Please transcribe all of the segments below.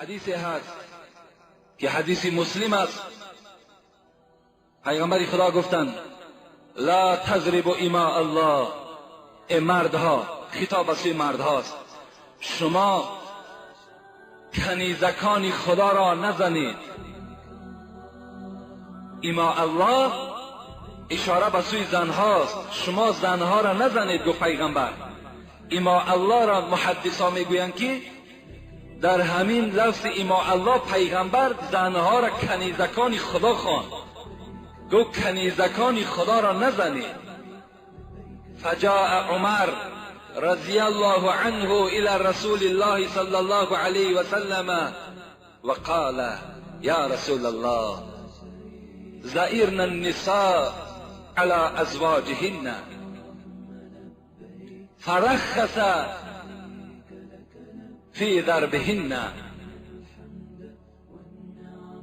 حدیثی هست که حدیث مسلم است. پیغمبر خدا گفتند لا تضربوا اماء الله. ای مردها، خطاب از سوی مردهاست، شما کنیزکان خدا را نزنید. اماء الله اشاره به سوی زنهاست، شما زنها را نزنید. گفت پیغمبر اماء الله را محدثا میگویند که در همین لفظ اماء الله پیغمبر زنها را کنیزکان خدا خواند. گفت کنیزکان خدا را نزنید. فجاء عمر رضی الله عنه الى رسول الله صلی الله علیه وسلم وقال یا رسول الله زئرن النساء على ازواجهن فرخص فی ضربهن.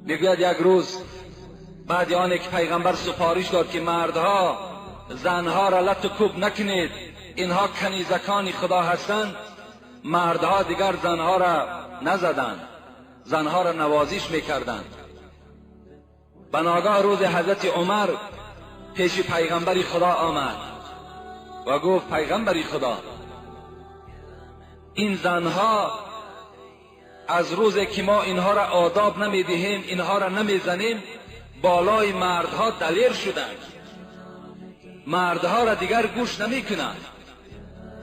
میگوید یک روز بعد آن که پیغمبر سفارش داد که مردها زنها را لت و کوب نکنید، اینها کنیزکان خدا هستند، مردها دیگر زنها را نزدند، زنها را نوازش میکردند. بناگاه روز حضرت عمر پیش پیغمبر خدا آمد و گفت پیغمبر خدا، این زنها از روزی که ما اینها را آداب نمیدهیم، اینها را نمیزنیم، بالای مردها دلیر شدند، مردها را دیگر گوش نمیکنند.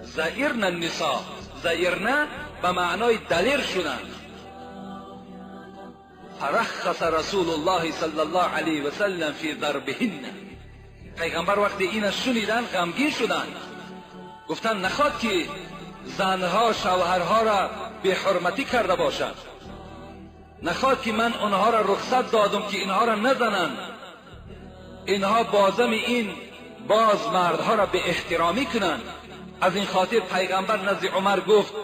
زئرن النساء، زئرن به معنای دلیر شدند. فرخص رسول الله صلی الله علیه و سلم فی ضربهن. پیغمبر وقتی این شنیدن غمگین شدند، گفتند نخواد که زنها شوهرها را به حرمتی کرده باشند، نخواد که من آنها را رخصت دادم که اینها را نزنند، اینها بازم این باز مردها را به احترامی کنند. از این خاطر پیغمبر نزد عمر گفت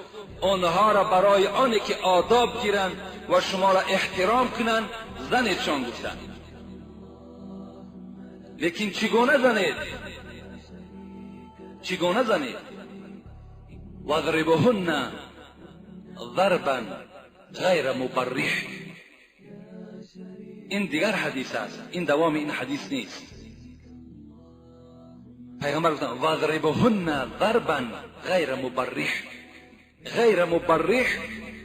آنها را برای آنی که آداب گیرند و شما را احترام کنند زنیدشان گفتند. لیکن چگونه زنید؟ چگونه زنید؟ واضربهن ضربا غیر مبرح. این دیگر حدیث است، این دوام این حدیث نیست. پیغمبر گفتند واضربهن ضربا غیر مبرح. غیر مبرح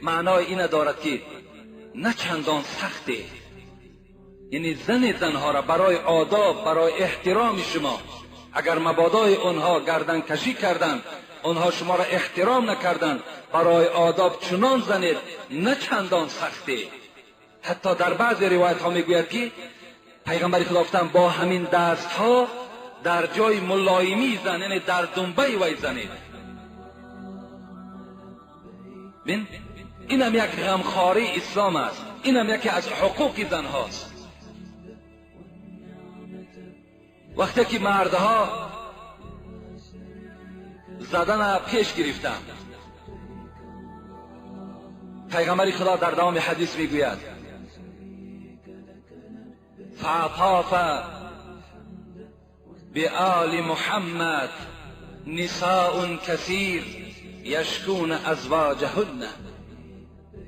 معنای این دارد که نه چندان سخته، یعنی زن زنها را برای آداب، برای احترام شما، اگر مبادای آنها گردن کشی کردند، آنها شما را احترام نکردند، برای آداب چنان زنید نه چندان سخته. حتی در بعض روایت ها میگوید که پیغمبر خدا گفتند با همین دست ها در جای ملایمی زن، یعنی در دنبه وی زنید. بین اینم یک غمخواری اسلام است، اینم یکی از حقوق زن هاست. وقتی که مردها زدن پیش گرفتند، پیغمبر خدا در دوام حدیث میگوید فعطاف بآل محمد نساء کثیر یشکون ازواجهن.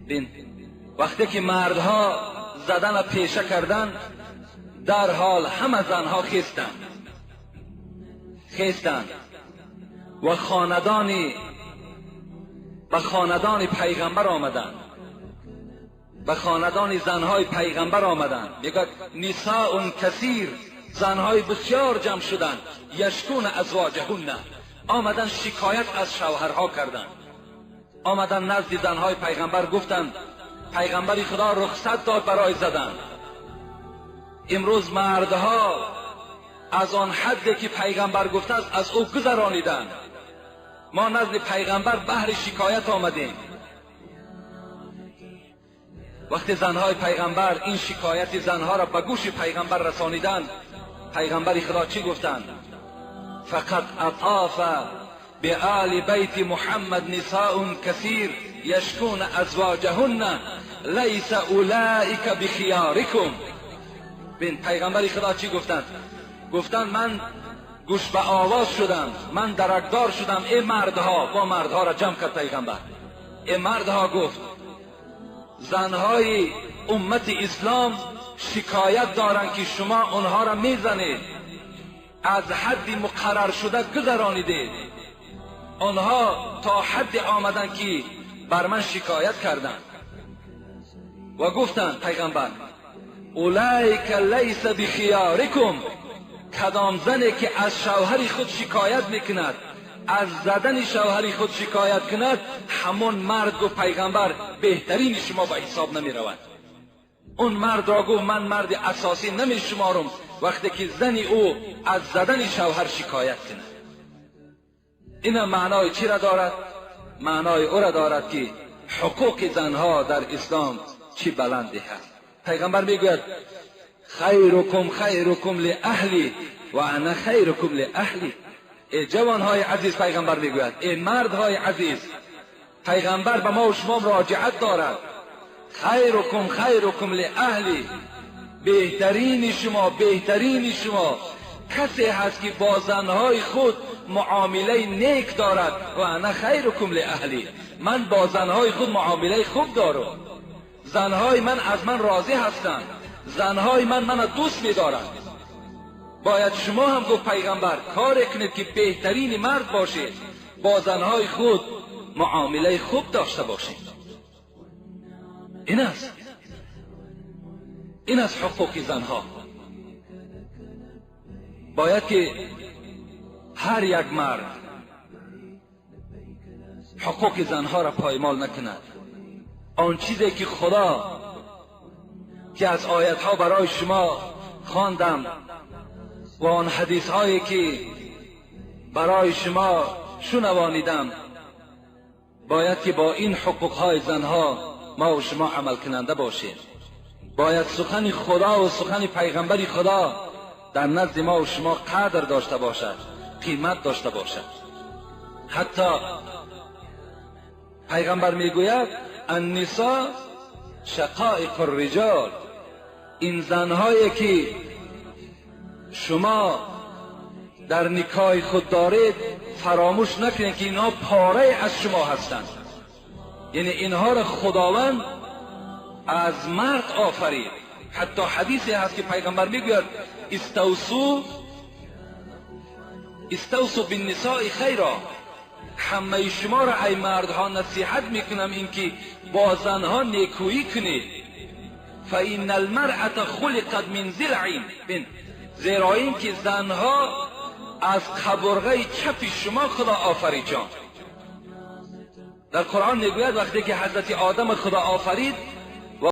بین وقتی که مردها زدن پیشه کردند، در حال همه زنها خیستند و خاندانی به خاندان پیغمبر آمدند، به خاندان زنهای پیغمبر آمدند. میگوید نساء کثیر، زنهای بسیار جمع شدند، یشکون ازواجهن، آمدن شکایت از شوهرها کردند. آمدن نزد زنهای پیغمبر گفتند پیغمبر خدا رخصت داد برای زدن. امروز مردها از آن حدی که پیغمبر گفته است از او گذرانیدند. ما نزد پیغمبر بهر شکایت آمدیم. وقتی زنهای پیغمبر این شکایت زنها را به گوش پیغمبر رسانیدند، پیغمبر خدا چی گفتند؟ فقط اطاف بآل بیت محمد نساء کثیر یشکون ازواجهن لیس اولئک بخیارکم. بین پیغمبر خدا چی گفتند؟ گفتند من گوش به آواز شدم، من درکدار شدم، ای مردها. با مردها را جمع کرد پیغمبر. ای مردها، گفت زنهای امت اسلام شکایت دارند که شما آنها را میزنید، از حد مقرر شده گذرانیدید. آنها تا حد آمدند که بر من شکایت کردند و گفتند پیغمبر اولئک لیس بخیارکم، کدام زنی که از شوهر خود شکایت میکند، از زدن شوهر خود شکایت کند، همون مرد گفت پیغمبر بهترین شما به حساب نمی رود. اون مرد را گفت من مرد اساسی نمی شمارم وقتی که زن او از زدن شوهر شکایت کند. این معنای چی را دارد؟ معنای او را دارد که حقوق زنها در اسلام چی بلندی هست. پیغمبر میگوید خیرکم خیرکم لاهلی و انا خیرکم لاهلی. ای جوانهای عزیز، پیغمبر میگوید ای مردهای عزیز، پیغمبر به ما و شما مراجعت دارد. خیرکم خیرکم لاهلی، بهترین شما بهترین شما کسی هست که با زنهای خود معامله نیک دارد. و انا خیرکم لاهلی، من با زنهای خود معامله خوب دارم، زنهای من از من راضی هستند، زنهای من منو دوست می‌دارند. باید شما هم گفت پیغمبر کار کنید که بهترین مرد باشید، با زنهای خود معامله خوب داشته باشید. این است حقوق زنها. باید که هر یک مرد حقوق زنها را پایمال نکند. آن چیزی که خدا که از آیتها برای شما خواندم و آن حدیث هایی که برای شما شنوانیدم، باید که با این حقوق های زنها ما و شما عمل کننده باشیم. باید سخن خدا و سخن پیغمبر خدا در نزد ما و شما قدر داشته باشد، قیمت داشته باشد. حتی پیغمبر میگوید النساء شقائق الرجال، این زنهایی که شما در نکاح خود دارید فراموش نکنید که اینها پاره از شما هستند. یعنی اینها را خداوند از مرد آفرید. حتی حدیثی هست که پیغمبر میگوید استوصوا بالنساء خیرا، همه شما را ای مردها نصیحت میکنم اینکه با زنها نیکویی کنید. فإن المرأة خلقت من ضلع، زیرا اینکه زنها از قبرغه چپ شما خدا آفرید. جان در قرآن میگوید وقتی که حضرت آدم خدا آفرید